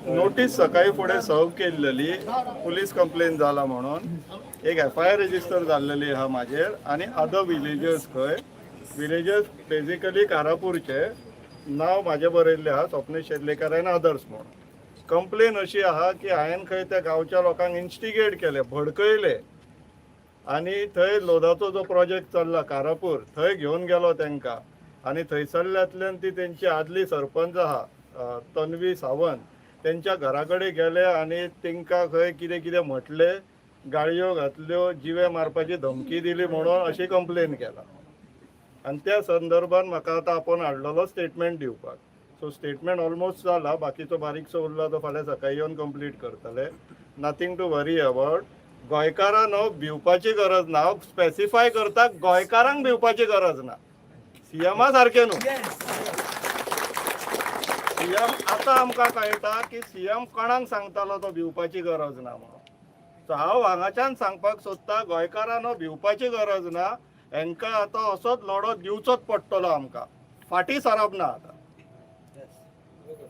Notice सकाळी फुडें सर्व केल्लेली, पुलीस कंप्लेन जाला म्हणून. एक एफआयआर रजिस्टर जाल्लेली आहा म्हाजेर आनी अदर विलेजर्स. खंय विलेजर्स बेजिकली कारापूरचे. नांव म्हाजें बरयल्लें आहा, स्वप्नेश शेर्लेकर आनी अदर्स म्हणून. कंप्लेन अशी आहा की हांवें खंय त्या गांवच्या लोकांक इन्स्टिगेट केले, भडकयले आनी थंय लोदाचो जो प्रोजेक्ट चल्ला कारापूर, थंय घेवन गेलो तांकां आनी थंयसरल्यांतल्यान ती तेंची आदली सरपंच आहा, तन्वी सावंत, तेंच्या घरा कडेन गेले आनी तांकां खंय कितें कितें म्हटलें, गाळयो घातल्यो, जिवे मारपाची धमकी दिली म्हणून अशी कंप्लेन केला. आनी त्या संदर्भात म्हाका आतां आपोवन हाडलेलो स्टेटमेंट दिवपाक. सो स्टेटमेंट ऑलमोस्ट जाला, बाकीचो बारीकसो उरला तो फाल्यां सकाळी येवन कंप्लीट करतले. नथींग टू वरी अबाउट. गोंयकारांनो, भिवपाची गरज ना. हांव स्पेसिफाय करता, गोंयकारांक भिवपाची गरज ना, सीएमा सारकें न्हू. सीएम आतां आमकां कळटा की सीएम कोणाक सांगतालो तो भिवपाची गरज ना म्हणून. सो हांव हांगाच्यान सांगपाक सोदता, गोंयकारांनो, भिवपाची गरज ना. हांकां आतां असोच लढो दिवचोच पडटलो आमकां, फाटीं सरप ना आतां.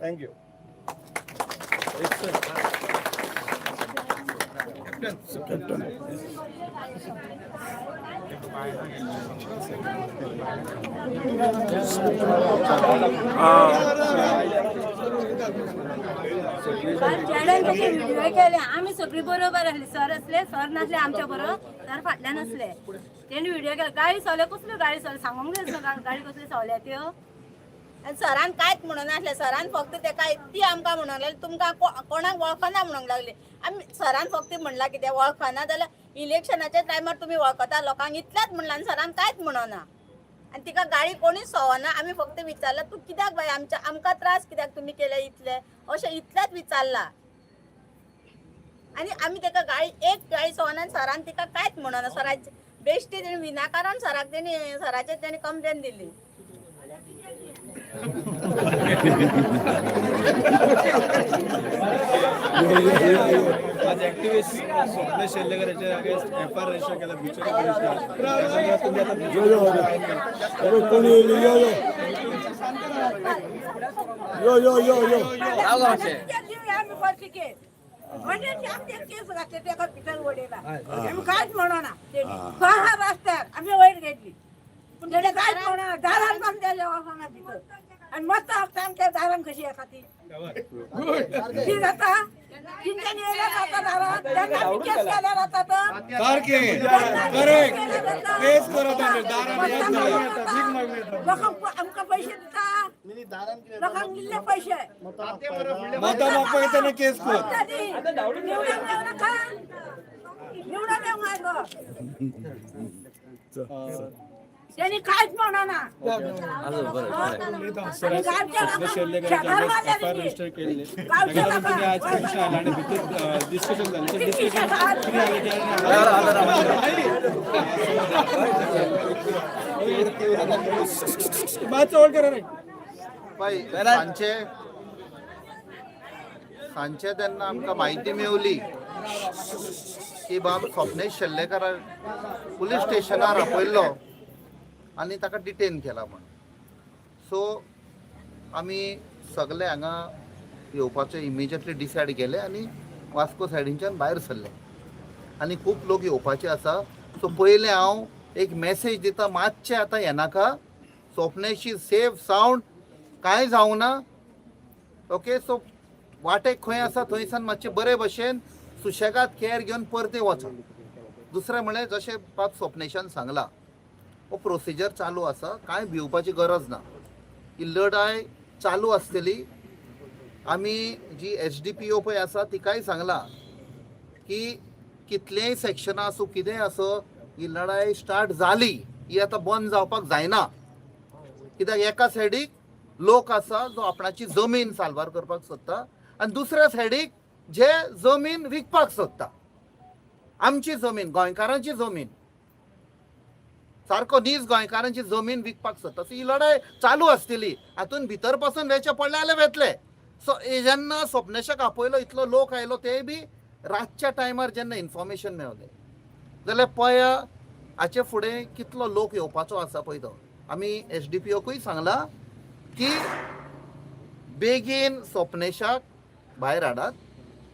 Thank you. चेड्यान कशे व्हिडिओ केले. आमी सगळी बरोबर आसली. सर असले, सर नासले आमच्या बरोबर, सर फाटल्यान आसले. तेणी व्हिडिओ केले. गाळी सोले. कसल्यो गाळी सोले सांगूंक जाय. गाळी कसल्यो सोल्या त्यो. आनी सरान कांयच म्हणून नासलें. सरान फक्त तेका ती आमकां म्हणूंक लागली, तुमकां कोणाक वळखना म्हणूंक लागली. आमी सरान फक्त म्हणलां, कितें वळखना जाल्यार इलेक्शनाच्या टायमार तुमी वळखता लोकांक, इतलेंच म्हणलां. आनी सरान कांयच म्हणना आनी तिका गाळी कोणीच सोवना. आमी फक्त विचारलां, तूं कित्याक बाय आमच्या आमकां त्रास कित्याक तुमी केले इतले, अशें इतलेंच विचारलां. आनी आमी तेका गाळी, एक गाळी सोवना आनी सरान तिका कांयच म्हणना. सराचे बेश्टी तेणी विनाकारण सराक तेणी सराचेर तेणी कंप्लेन दिली. आज ऍक्टिव्हिस्ट स्वप्नेश शेल्लेकर याच्या अगेन्स्ट एफआयआर रजिस्टर केला बिचोली पोलीस स्टेशन. तुम्ही आता यो यो, अरे कोणी येईल? यो यो यो यो यो यो. आमी केस म्हणजे आमचेर केस घातले, तेका भितर उडयला. आमी कांयच म्हणना. तो रस्त्यार आमी वयर घेतली, पूण तेणे कांयच म्हणना. दारान आमच्या वचना भितर आनी मस्त आमच्या दारान कशी येता ती ती जाता. तिंच्यानी येयल्या जाता दारान, तेन्ना आमी केस केल्यार जाता तर. सारखे, करेक्ट. केस करत आमी दारान येत जाल्यार. लोकांक आमकां पयशे दिता, लोकांक दिल्ले पयशे. मतां मागपाक येतना केस कर. निवडून येवं नाका, निवडून येवंक नाका. त्यांनी कांयच म्हणना. स्वप्नेश शेल्लेकर याच्या अगेन्स्ट एफआयआर रजिस्टर केल्ले, ताका लागून तुम्ही आज पोलिसां आयले आणि भितर डिस्कशन झाले. डिस्कशन कितें जालें की मातसो होल्ड करा रे. पळय, सांजचे सांजचे तेन्ना आमकां म्हायती मेवली की बाब स्वप्नेश शेल्लेकाराक पुलीस स्टेशनार आपयल्लो आनी ताका डिटेन केला म्हण. सो आमी सगले हांगा येवपाचें इमिजिएटली डिसायड केलें आनी वास्को सायडीनच्यान भायर सरले आनी खूब लोक येवपाचे आसा. सो पयलें हांव एक मॅसेज दिता, मातशें आतां येनाका. स्वप्नेश is safe, sound, कांय जावंक ना. ओके, सो वाटेक खंय आसा थंयसान मातशें बरे भशेन सुशेगाद केअर घेवन परते वचा. दुसरें म्हणल्यार, जशें बाब स्वप्नेशान सांगलां, हो प्रोसिजर चालू आसा, कांय भिवपाची गरज ना. ही लढाय चालू आसतली. आमी जी एसडीपीओ पळय आसा, तिकाय सांगलां की कितलेय सेक्शनां आसूं, कितेंय आसूं, ही लढाय स्टार्ट जाली, ही आतां बंद जावपाक जायना. कित्याक एका सायडीक लोक आसा जो आपणाची जमीन साल्वार करपाक सोदता आनी दुसऱ्या सायडीक जे जमीन विकपाक सोदता. आमची जमीन, गोंयकारांची जमीन, सारको नीज गोंयकारांची जमीन विकपाक सोदता. सो ही लढाय चालू आसतली. हातून भितर पासून वेचे पडले जाल्यार वेतले. सो जेन्ना स्वप्नेशाक आपयलो, इतलो लोक आयलो, ते बी रातच्या टायमार जेन्ना इन्फॉर्मेशन मेवलें जाल्यार पळया हाचे फुडें कितलो लोक येवपाचो आसा पळय तो. आमी एसडीपीओकूय सांगलां की बेगीन स्वप्नेशाक भायर हाडात,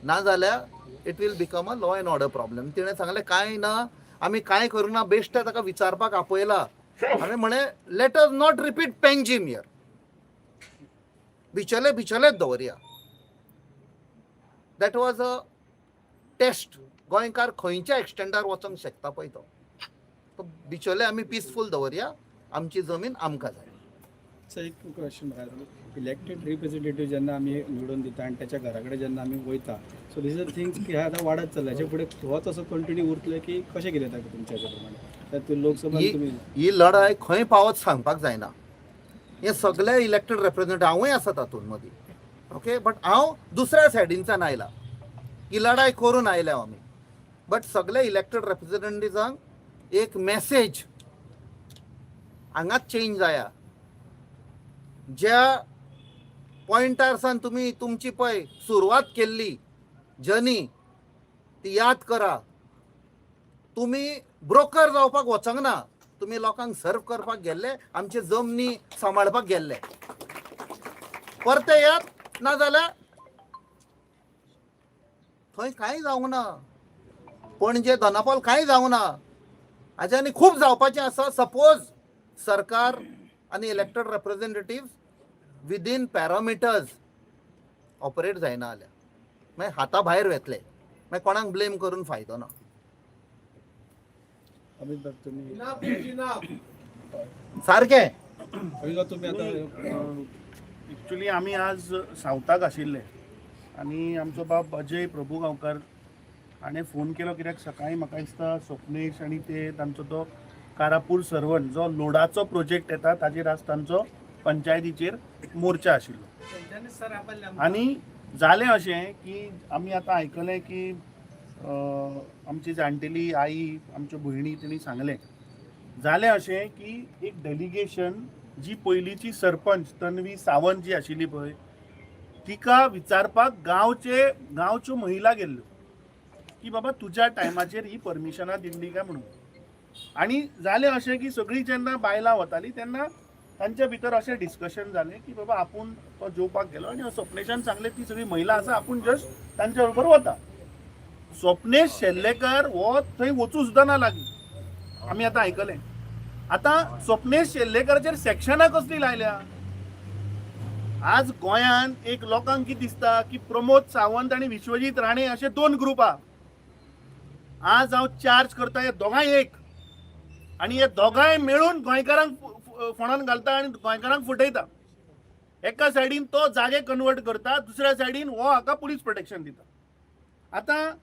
नाजाल्यार it will become a law and order problem. तिणें सांगलें कांय ना, आमी कांय करूं ना, बेश्टे ताका विचारपाक आपयला. हांवें म्हणलें let us not repeat Panjim here, Bicholim बिचोलेच दवरया. That was a test. गोंयकार खंयच्या एक्सटेंडार वचोंक शकता पळय तो. तो बिचोले आमी पिसफूल दवरया, आमची जमीन आमकां जाय. सर, एक क्वेश्चन म्हाका, इलेक्टेड रिप्रेझेंटेटिव्ह जेन्ना आमी निवडून दिता आनी त्याच्या घरा कडेन जेन्ना आमी वयता, सो these are things की हे आतां वाडत चल्ला, हेच्या फुडें होच असो कंटिन्यू उरतले की कशें कितें ताका तुमच्या हेच्या प्रमाणे तर ते लोकसभा ही तुमी ही लढाय खंय पावत सांगपाक जायना. हे सगळे इलेक्टेड रिप्रेझेंटेटिव्ह, हांवूय आसा तातूंत मदीं, ओके, बट हांव दुसऱ्या सायडीनच्यान आयला, ही लढाय करून आयल्या आमी. बट सगळे इलेक्टेड रिप्रेझेंटेटिव्हांक एक मॅसेज, हांगाच चेंज जाया. ज्या पॉयंटार सान तुमी तुमची पळय सुरवात केल्ली जर्नी ती याद करा. तुमी ब्रोकर जावपाक वचोंक ना, तुमी लोकांक सर्व करपाक गेल्ले, आमचे जमनी सांबाळपाक गेल्ले. परते येयात, नाजाल्यार थंय कांय जावंक ना. पणजे दोनापावल कांय जावंक ना, हाजे आनी खूब जावपाचें आसा. सपोज सरकार आनी elected representative within parameters operate जायना जाल्यार मागीर हाता भायर वेतले, मागीर कोणाक ब्लेम करून फायदो ना. अमित बाब, तुम्ही सारकें. अमित बाब, तुम्ही आतां एक्चुली आमी आज सावथाक आशिल्ले आनी आमचो बाब अजय प्रभू गांवकार हाणें फोन केलो, कित्याक सकाळीं म्हाका दिसता स्वप्नेश आनी ते तांचो तो कारापूर सर्वंट जो लोडाचो प्रोजेक्ट येता ताजेर आज तांचो पंचायतीचेर मोर्चा आशिल्लो. आनी जालें अशें की आमी आतां आयकलें की आमची जाणटेली आई, आमच्यो भयणी, तेणी सांगलें, जालें अशें की एक डेलिगेशन जी पयलींची सरपंच तन्वी सावंत जी आशिल्ली पळय, तिका विचारपाक गांवचे गांवच्यो महिला गेल्ल्यो की बाबा तुज्या टायमाचेर ही परमिशनां दिल्ली काय म्हणून. आनी जालें अशें की सगळीं जेन्ना बायलां वतालीं तेन्ना तांच्या भितर अशें डिस्कशन जालें की बाबा आपूण तो जेवपाक गेलो आनी स्वप्नेशान सांगलें ती सगळी महिला आसा, आपूण जस्ट तांच्या बरोबर वता. स्वप्नेश शेल्लेकर हो थंय वचूं सुद्दां ना लागीं, आमी आतां आयकलें. आतां स्वप्नेश शेल्लेकराचेर सेक्शनां कसलीं लायल्या? आज गोंयांत एक लोकांक कितें दिसता की प्रमोद सावंत आनी विश्वजीत राणे अशे दोन ग्रुप आहा. आज हांव चार्ज करता हे दोगांय एक आनी हे दोगांय मेळून गोंयकारांक फोंडान घालता आनी गोंयकारांक फटयता. एका सायडीन तो जागे कन्वर्ट करता, दुसऱ्या सायडीन हो हाका पुलीस प्रोटेक्शन दिता. आतां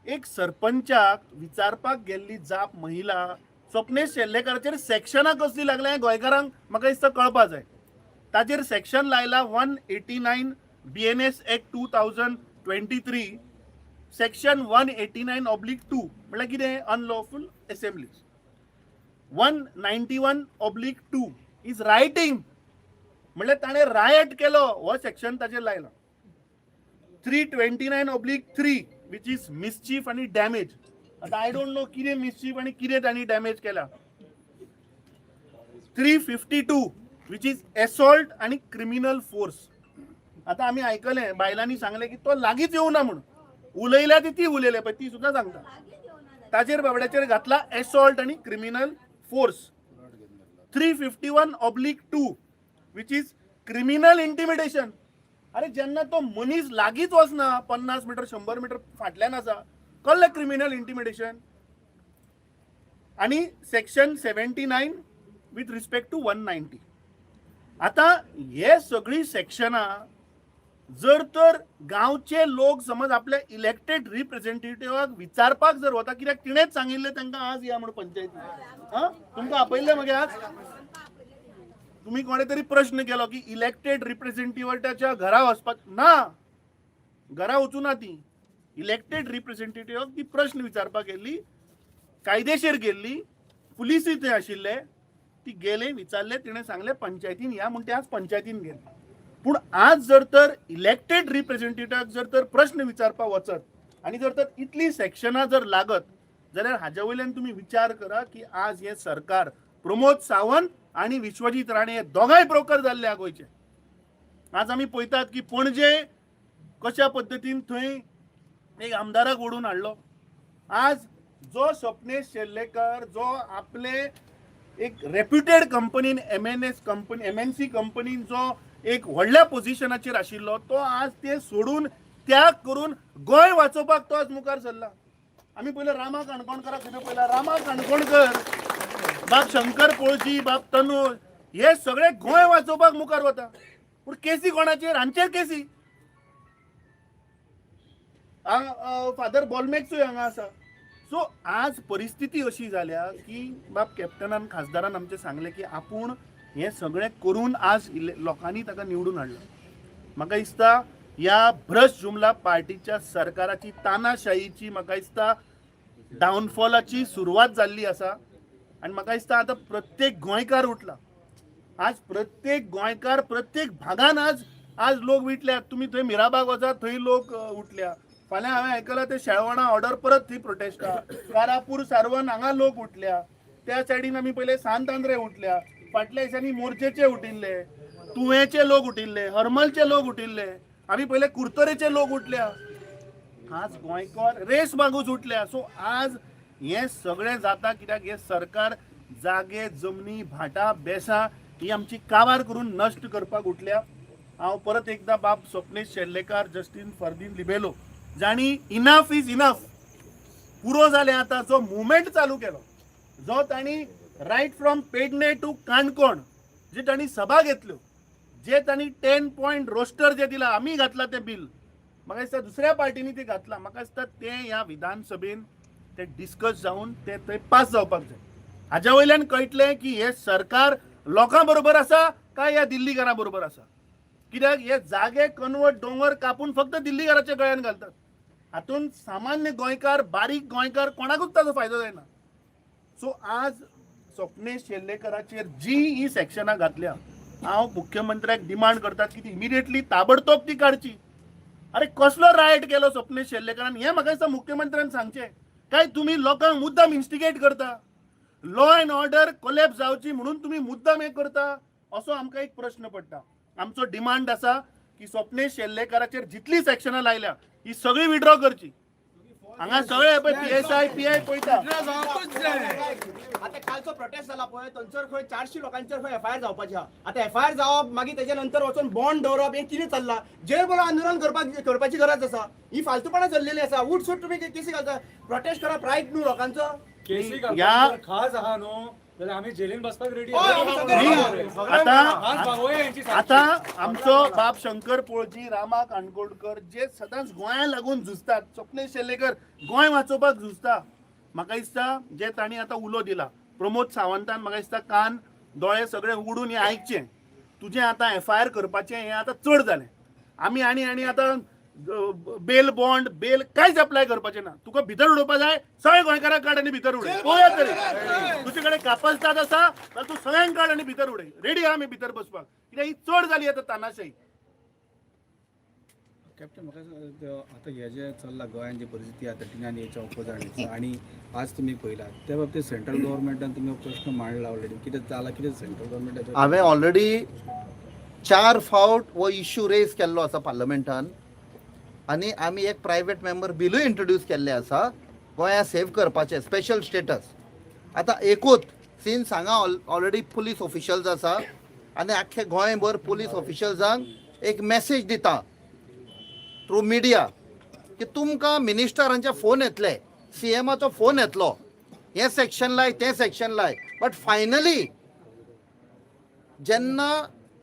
एक सरपंचाक विचारपाक गेल्ली जाप महिला, स्वप्नेश शेल्लेकाराचेर सेक्शनां कसलीं लागल्या हें गोंयकारांक म्हाका दिसता कळपा जाय. ताचेर सेक्शन लायला 189 BNS Act 2023, section 189/2, म्हळ्यार कितें? Unlawful assemblies. 191/2 is rioting, म्हणल्यार ताणें रायट केलो हो सेक्शन ताचेर लायला. 329/3, which is mischief आनी डॅमेज. आतां I don't know कितें मिसचीफ आनी कितें तांणी डॅमेज केला. 352, which is assault आनी क्रिमिनल फोर्स. आतां आमी आयकलें, बायलांनी सांगलें की तो लागींच येवना म्हणून उलयल्या, ती ती उलयल्या पळय, ती सुद्दां सांगता. ताचेर बाबड्याचेर घातला एसॉल्ट आनी criminal force. 351/2, which is criminal intimidation. अरे, जेन्ना तो मनीस लागींच वचना, 50 मिटर 100 मिटर फाटल्यान आसा, कळ्ळें क्रिमिनल इंटिमिडेशन. आणि section 79 with respect to 190. आतां हे सगळीं सेक्शनां जर तर गांवचे लोक समज आपल्या इलेक्टेड रिप्रेझेंटेटिव्हाक विचारपाक जर वता, कित्याक तिणेच सांगिल्लें तांकां आज या म्हणून पंचायती, हा तुमकां आपयल्लें मगे आज तुम्ही कोणे तरी प्रश्न केलो की इलेक्टेड रिप्रेझेंटेटिव्हाच्या घरा वचपाक ना, घरा वचूं ना. ती इलेक्टेड रिप्रेझेंटेटिव्हाक ती प्रश्न विचारपाक गेल्ली, कायदेशीर गेल्ली, पुलिसूय थंय आशिल्ले. ती गेले, विचारले, तिणें सांगलें पंचायतीन या म्हूण, ते आज पंचायतीन गेले. पूण आज जर तर इलेक्टेड रिप्रेझेंटेटिव्हाक जर तर प्रश्न विचारपाक वचत आनी जर तर इतली सेक्शनां जर लागत जाल्यार हाज्या वयल्यान तुमी विचार करा की आज हें सरकार प्रमोद सावंत आनी विश्वजीत राणे हे दोगांय ब्रोकर जाल्ले आहा गोंयचे. आज आमी पळयतात की पणजे कशा पद्दतीन थंय एक आमदाराक ओडून हाडलो. आज जो स्वप्नेश शेल्लेकर जो आपले एक रेप्युटेड कंपनीन MNS company MNC कंपनीन जो एक व्हडल्या पोझिशनाचेर आशिल्लो तो आज ते सोडून त्याग करून गोंय वाचोवपाक तो आज मुखार सरला. आमी पयलें रामा काणकोणकाराक खंय पळयला, रामा काणकोणकर, बाब शंकर पोळजी, बाब तनूज हे सगळे गोंय वाचोवपाक मुखार वता, पूण केसी कोणाचेर? हांचेर केसी. फादर बोलमेक्सूय हांगा आसा. सो आज परिस्थिती अशी जाल्या की बाब कॅप्टनान खासदारान आमचें सांगलें की आपूण हें सगळें करून आज लोकांनी ताका निवडून हाडलो. म्हाका दिसता ह्या भ्रश्ट जुमला पार्टीच्या सरकाराची तानाशाहीची म्हाका दिसता डावनफॉलाची सुरवात जाल्ली आसा. आनी म्हाका दिसता आतां प्रत्येक गोंयकार उठला, आज प्रत्येक गोंयकार प्रत्येक भागान आज आज लोक विटल्यात. तुमी थंय मिराबाग वचात, थंय लोक उठल्या. फाल्यां हांवें आयकलां ते शेळवणा ऑर्डर परत थंय प्रोटेस्टा, कारापूर सारवन हांगा लोक उठल्या, त्या सायडीन आमी पयले सांत आंद्रे उठल्या, फाटल्या दिसांनी मोर्चेचे उठिल्ले, तुवेंचे लोक उठिल्ले, हरमलचे लोक उठिल्ले, आमी पयले कुरतरेचे लोक उठल्या. आज गोंयकार रेस मागूच उठल्या. सो आज हें सगळें जाता कित्याक हें सरकार जागे जमनी भाटां बेसां ही आमची काबार करून नश्ट करपाक उठल्या. हांव परत एकदां बाब स्वप्नेश शेल्लेकार, जस्टीन फर्दीन लिबेलो जांणी इनफ is enough पुरो जालें आतां जो मुवमेंट चालू केलो, जो तांणी right from Pedne to Canacona जी तांणी सभा घेतल्यो, जे तांणी 10 पॉयंट रोस्टर जे दिला, आमी घातला तें बील, म्हाका दिसता दुसऱ्या पार्टींनी ते घातला, म्हाका दिसता तें ह्या विधानसभेन ते डिस्कस जावन ते थंय पास जावपाक जाय. हाज्या वयल्यान कळटलें की हें सरकार लोकां बरोबर आसा काय ह्या दिल्लीकारां बरोबर आसा. कित्याक हे जागे कन्वर्ट दोंगर कापून फक्त दिल्लीकाराच्या गळ्यान घालतात, हातूंत सामान्य गोंयकार बारीक गोंयकार कोणाकूच ताचो फायदो जायना. सो आज स्वप्नेश शेल्लेकराचेर जी ही सेक्शनां घातल्या, हांव मुख्यमंत्र्याक डिमांड करतात की ती इमिडिएटली ताबडतोब ती काडची. अरे कसलो रायट केलो स्वप्नेश शेल्लेकरान हें म्हाका दिसता मुख्यमंत्र्यान सांगचें. काय तुमी लोकांक मुद्दाम इन्स्टिगेट करता, लॉ एंड ऑर्डर कोलॅप्स जावची म्हणून तुमी मुद्दाम हें करता, असो आमकां एक प्रश्न पडटा. आमचो डिमांड आसा की स्वप्नेश शेल्लेकराचेर जितली सेक्शनां लायल्या ही सगळी विड्रॉ करची. हांगा सगळे पळय PSI PI पळयता. आता कालचो प्रोटेस्ट जाला पळय, थंयसर खंय 400 लोकांचेर खंय एफआयआर जावपाची आहा. आतां एफआयआर जावप मागीर तेच्या नंतर वचून बॉन्ड दवरप, हें कितें चल्लां? जेल भरो आंदोलन करपाची गरज आसा. ही फालतूपणां चल्लेली आसा. उठ सूट तुमी केसी घालता. प्रोटेस्ट करप रायट न्हू लोकांचो. केसी या- घालपाक खास आहा न्हू जाल्यार आमी जेलीन बसपाक रेडी. हय, आमी सगळे ready. आता भागोवया हेंची सारकी. आता आमचो बाब शंकर पोळजी, रामा काणकोणकर जे सदांच गोंया लागून झुजतात, स्वप्नेश शेल्लेकर गोंय वाचोवपाक झुजता, म्हाका दिसता जे तांणी आतां उलो दिला प्रमोद सावंतान, म्हाका दिसता कान दोळे सगळे उगडून हें आयकचें. तुजें आतां एफआयआर करपाचें हें आतां चड जालें. आमी आनी आनी आतां बेल बॉन्ड बेल कांयच अप्लाय करपाचें ना. तुका भितर उडोवपा जाय, सगळे गोंयकारांक काड आनी भितर उडय, पळोवया तरी तुजे कडेन कापस्ताद आसा जाल्यार तूं सगळ्यांक काड आनी भितर उडय. रेडी आहा आमी भितर बसपाक, कित्याक ही चड जाली आतां तानाशाही. कॅप्टन, म्हाका आतां हें जें चल्लां गोंयांत जी परिस्थिती आहा 39 एच्या ऑपोज आनी आज तुमी पळयला त्या बाबतीत सेंट्रल गव्हर्मेंटान तुमी हो प्रश्न मांडला ऑलरेडी, कितें जालां कितें सेंट्रल गव्हर्मेंटाचें? हांवें ऑलरेडी 4 फावट हो इश्यू रेज केल्लो आसा पार्लमेंटान आनी आमी एक प्रायवेट मेंबर बिलूय इंट्रोड्यूस केल्लें आसा गोंया सेव करपाचें स्पेशल स्टेटस. आतां एकूच सिन्स हांगा ऑलरेडी पुलीस ऑफिशल्स आसा आनी आख्खे गोंयभर पुलीस ऑफिशल्सांक एक मॅसेज दिता थ्रू मिडिया की तुमकां मिनिस्टरांचे फोन येतले, सीएमाचो फोन येतलो, हें सेक्शन लाय तें सेक्शन लाय, बट फायनली जेन्ना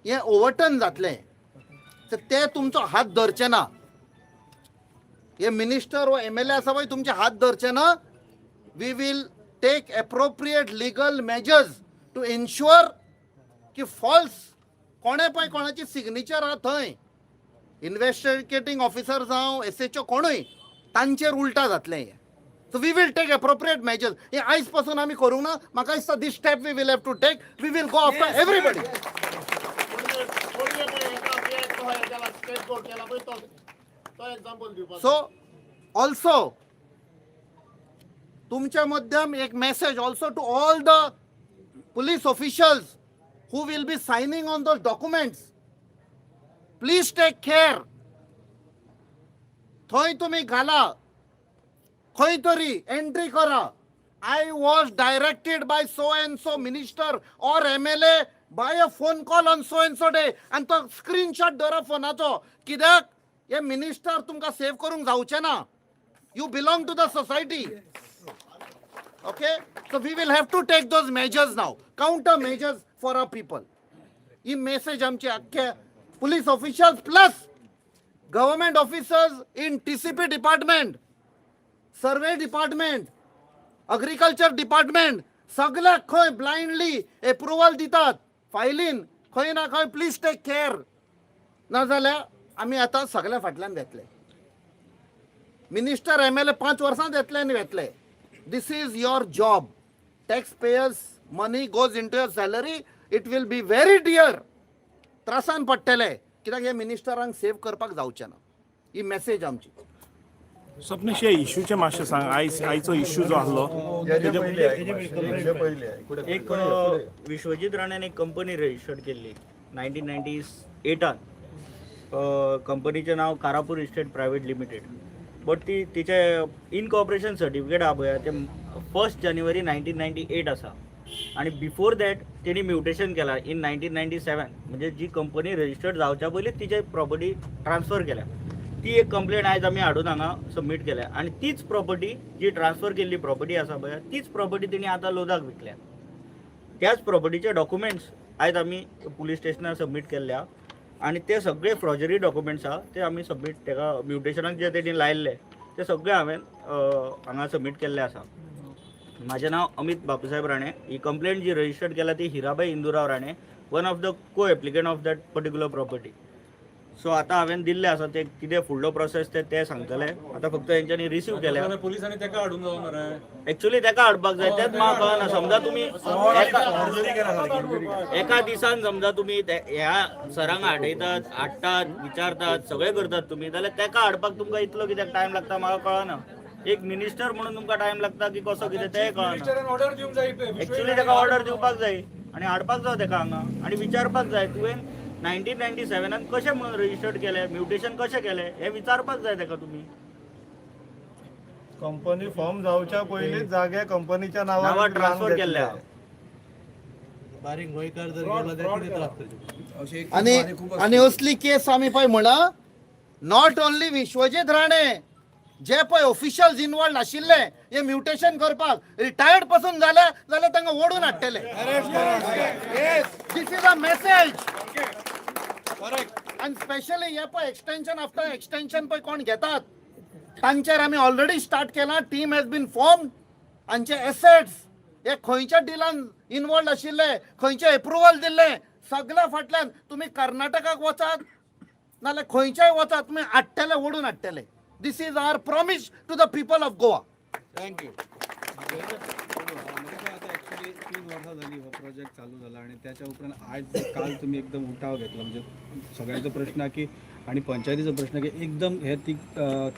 हें ओवरटर्न जातलें तर ते तुमचो हात धरचे ना. हे मिनिस्टर वा MLA आसा पळय तुमचे हात धरचे ना. We will take appropriate legal measures to ensure की फॉल्स कोणें पळय कोणाची सिग्नेचर आहा थंय इन्वेस्टिगेटींग ऑफिसर जावं SHO कोणूय तांचेर उल्टा जातलें हें. So we will take appropriate measures. हें आयज पासून आमी करूंक ना. म्हाका दिसता this step we will have to take. We will go after everybody. So also तुमच्या मध्यम एक message also to all the police officials who will be signing on those documents. Please take care. थंय तुमी घाला, खंय तरी entry करा, "I was directed by so and so minister or MLA by a phone call on so and so day." आनी तो screenshot दवरा फोनाचो, कित्याक हे मिनिस्टर तुमकां सेव करूंक जावचे ना. You belong to the society, okay? So we will have to take those measures now, counter measures for our people. He message आमची अख्खे police officials plus government officers in TCP department, survey department, agriculture department, सगळ्याक खंय ब्लायंडली approval दितात फायलीन खंय ना खंय, please take care. नाजाल्यार आमी आतां सगळ्या फाटल्यान घेतले. मिनिस्टर, एमएलए 5 वर्सां येतले आनी वेतले. This is your job. Tax payers' money goes into your salary. It will be very dear. त्रासान पडटले, कित्याक हे मिनिस्टरांक सेव करपाक जावचें ना. ही मेसेज आमची. स्वप्नेश, हे इश्यूचे मातशें सांग. आयज आयचो इश्यू जो आसलो. हेजे पयलीं आयक मातशें, हेजे पयलीं आयक. एक विश्वजीत राणेन एक कंपनी रजिस्टर्ड केल्ली 1998आन. कंपनीचें नांव Karapur estate private limited. But ती तिचे इनकॉर्पोरेशन सर्टिफिकेट आहा पळय, ते 1 जानेवारी 1998 आसा आनी बिफोर that तेणी म्युटेशन केला इन 1997. म्हणजे जी कंपनी रजिस्टर्ड जावच्या पयलीं तिचे प्रॉपर्टी ट्रान्सफर केल्या. ती एक कंप्लेन आयज आमी हाडून हांगा सबमीट केल्या. आनी तीच प्रॉपर्टी जी ट्रान्सफर केल्ली प्रॉपर्टी आसा पळय, तीच प्रॉपर्टी तेणी आतां लोदाक विकल्या. त्याच प्रॉपर्टीचे डॉक्युमेंट्स आयज आमी पुलीस स्टेशनार सबमीट केल्ले आहा आनी ते सगळे फ्रॉजरी डॉक्युमेंट्स आहा, ते आमी सबमीट तेका म्युटेशनाक जे तेणी लायल्ले ते सगळे हांवें हांगा सबमीट केल्ले आसा. म्हाजें नांव अमित बापूसाहेब राणे. ही कंप्लेंट जी रजिस्टर्ड केल्या ती Hirabai Indurao Rane, one of the co applicant of that particular property. So आतां हांवें दिल्लें आसा, ते कितें फुडलो प्रोसेस ते ते सांगतले. आतां फक्त तेंच्यांनी रिसीव केल्या. पोलिसांनी तेका हाडूंक जावो मरे. एक्चुअली तेका हाडपाक जाय. तेच म्हाका कळना. समजा तुमी एका एका दिसान समजा तुमी ह्या सरांक हाडयतात, हाडटात, विचारतात, सगळें करतात तुमी, जाल्यार तेका हाडपाक तुमकां इतलो कित्याक टायम लागता, म्हाका कळना. एक मिनिस्टर म्हणून तुमकां टायम लागता की कसो कितें तें कळना. मिनिस्टरान ऑर्डर दिवंक जाय. एक्चुअली तेका ऑर्डर दिवपाक जाय आनी हाडपाक जाय तेका हांगा आनी विचारपाक जाय, तुवें 1997आन कशें म्हणून रजिस्टर्ड केलें, म्युटेशन कशें केलें, हें विचारपाक जाय तेका तुमी. कंपनी फॉर्म जावच्या पयलींच जागे कंपनीच्या नांवार नांवार ट्रान्सफर केल्ले आहा. बारीक गोंयकार जर गेलो जाल्यार कितें त्रास करचे? आनी आनी असली केस आमी पळय म्हणा, not only Vishwajit Rane, जे पळय ऑफिशियल्स इनवॉल्ड आशिल्ले हे म्युटेशन करपाक, रिटायर्ड पासून जाले जाल्यार तांकां ओडून हाडटले. This is a message. आनी स्पेशली हे पळय एक्सटेन्शन आफ्टर एक्सटेन्शन पळय कोण घेतात, तांचेर आमी ऑलरेडी स्टार्ट केलां. Team has been formed. हांचे एसेट्स हे खंयच्या डिलान इनवॉल्ड आशिल्ले, खंयचे एप्रुवल दिल्ले, सगळ्या फाटल्यान तुमी कर्नाटकाक वचात नाल्यार खंयच्याय वचात, तुमी हाडटले, ओडून हाडटले. This is our promise to the people of Goa. Thank you. आता ॲक्च्युली 3 वर्सां झाली हो प्रोजेक्ट चालू झाला आणि त्याच्या उपरांत आज काल तुम्ही एकदम उठाव घेतला. म्हणजे सगळ्यांचो प्रश्न की आणि पंचायतीचो प्रश्न की एकदम हे ती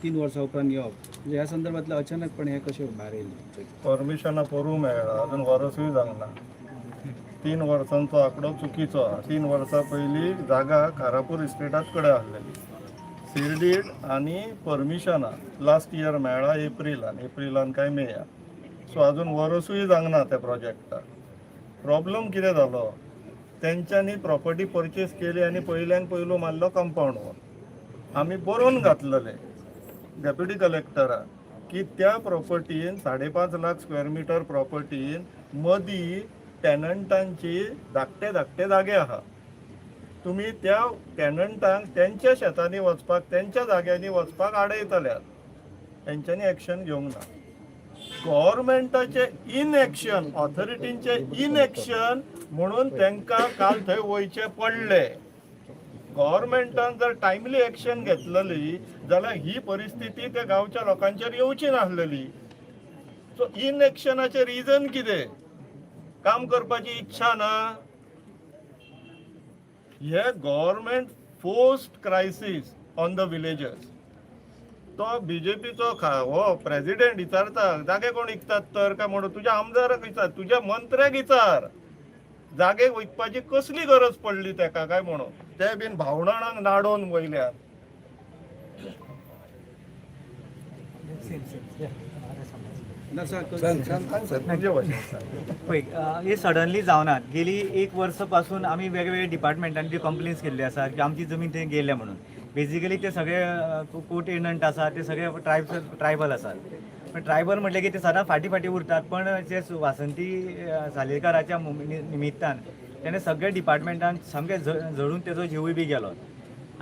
3 वर्सां उपरांत येवप, म्हणजे ह्या संदर्भातलं अचानकपणे हे कशें भायर येयलें? परमिशनां पोरूं मेळ्ळा, अजून वर्सूय जावंक ना. 3 वर्सांचो आंकडो चुकीचो आहा. 3 वर्सां पयलीं जागा कारापूर इस्टेटात कडेन आहलेली. सिरडीड आनी परमिशनां लास्ट इयर मेळ्ळा एप्रिलान, एप्रिलान काय मेया. सो अजून वर्सूय जावंक ना त्या प्रोजेक्टाक. प्रॉब्लम कितें जालो, तेंच्यांनी प्रॉपर्टी परचेस केली आनी पयल्यान पयलो मारलो कंपाऊंड वॉल. आमी बरोवन घातलेले डेप्युटी कलेक्टराक की त्या प्रॉपर्टीन, 5.5 लाख स्क्वेअर मिटर प्रॉपर्टीन मदीं टेनंटांची धाकटे धाकटे जागे आहा. तुमी त्या टेनंटांक तेंच्या शेतांनी वचपाक, तेंच्या जाग्यांनी वचपाक आडयतल्यात. तेंच्यांनी एक्शन घेवंक ना. गव्हर्मेंटाचे इनएक्शन, ऑथॉरिटींचे इनएक्शन म्हणून तांकां काल थंय वयचें पडलें. गव्हर्मेंटान जर टायमली एक्शन घेतलेली जाल्यार ही परिस्थिती त्या गांवच्या लोकांचेर येवची नासलेली. सो इनएक्शनाचें रिजन कितें? काम करपाची इच्छा ना. हे government forced crisis on the villagers. तो बीजेपीचो हो प्रेसिडेंट विचारता, जागे कोण विकतात तर काय म्हणून. तुज्या आमदाराक विचार, तुज्या मंत्र्याक विचार, जागे विकपाची कसली गरज पडली तेका काय म्हणून. ते बीन भावणांक नाडोवन वयल्यान. ना सांग. सांग सांग. सांग तुजे भाशेन सांग. पळय, हे सडनली जावना. गेली एक वर्स पासून आमी वेगवेगळे डिपार्टमेंटान ज्यो कंप्लेन्स केल्ले आसा की आमची जमीन थंय गेल्या म्हणून. बेजिकली ते सगळे कोट एनंट आसा, ते सगळे ट्रायब्स ट्रायबल आसात. पण ट्रायबल म्हटलें की ते सदां फाटीं फाटीं उरतात. पण जे वासंती सालेलकाराच्या निमित्तान तेणें सगळे डिपार्टमेंटान सामकें झडून तेजो जिवूय बी गेलो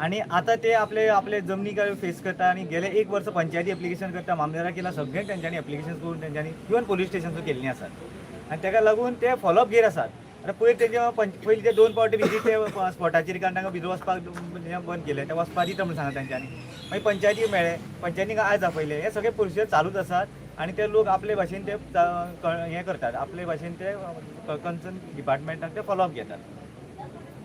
आनी आतां ते आपले आपले जमनी काय फेस करता. आनी गेले एक वर्स पंचायती एप्लिकेशन करता, मामलेदार केला, सगळें तेंच्यांनी एप्लिकेशन करून तेंच्यांनी इवन पोलीस स्टेशन सुद्दां केल्लीं आसात आनी तेका लागून ते फॉलोअप घेर आसात. आतां पयर तेंच्या पयलीं ते दोन पावटी विजीट ते स्पॉटाचेर, कारण तांकां भितर वचपाक हें बंद केलें, ते वचपाक दिता म्हणून सांगला तेंच्यांनी. मागीर पंचायतीक मेळ्ळे, पंचायतीक आयज आपयले. हे सगळे प्रोसिजर चालूच आसात आनी ते लोक आपले भाशेन ते हें करतात, आपले भाशेन ते कन्सर्न डिपार्टमेंटाक ते फॉलोअप घेतात.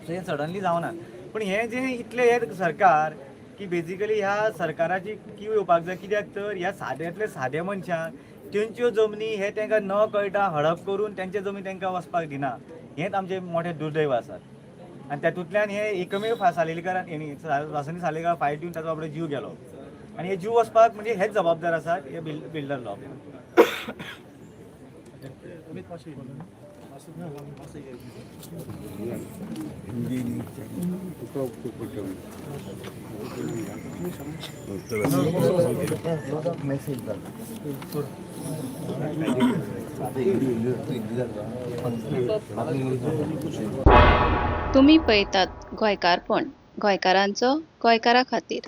सो हें सडनली जावना. पूण हें जें इतलें हें सरकार की बेजिकली ह्या सरकाराची कीव येवपाक जाय, कित्याक तर ह्या साद्यांतले सादे मनशांक तेंच्यो जमनी हे तांकां न कळटा हडप करून तेंचे जमनी तांकां वचपाक दिना, हेंच आमचें मोठें दुर्दैव आसा. आनी तातूंतल्यान हे एकमेव सालेलकारान हेणी वासंती सालेलकार फायट दिवन ताचो आपलो जीव गेलो आनी हे जीव वचपाक म्हणजे हेच जबाबदार आसात हे बिल्डर लॉ. हिंदी तुका तुमी पळयतात गोंयकारपण, गोंयकारांचो गोंयकारा खातीर.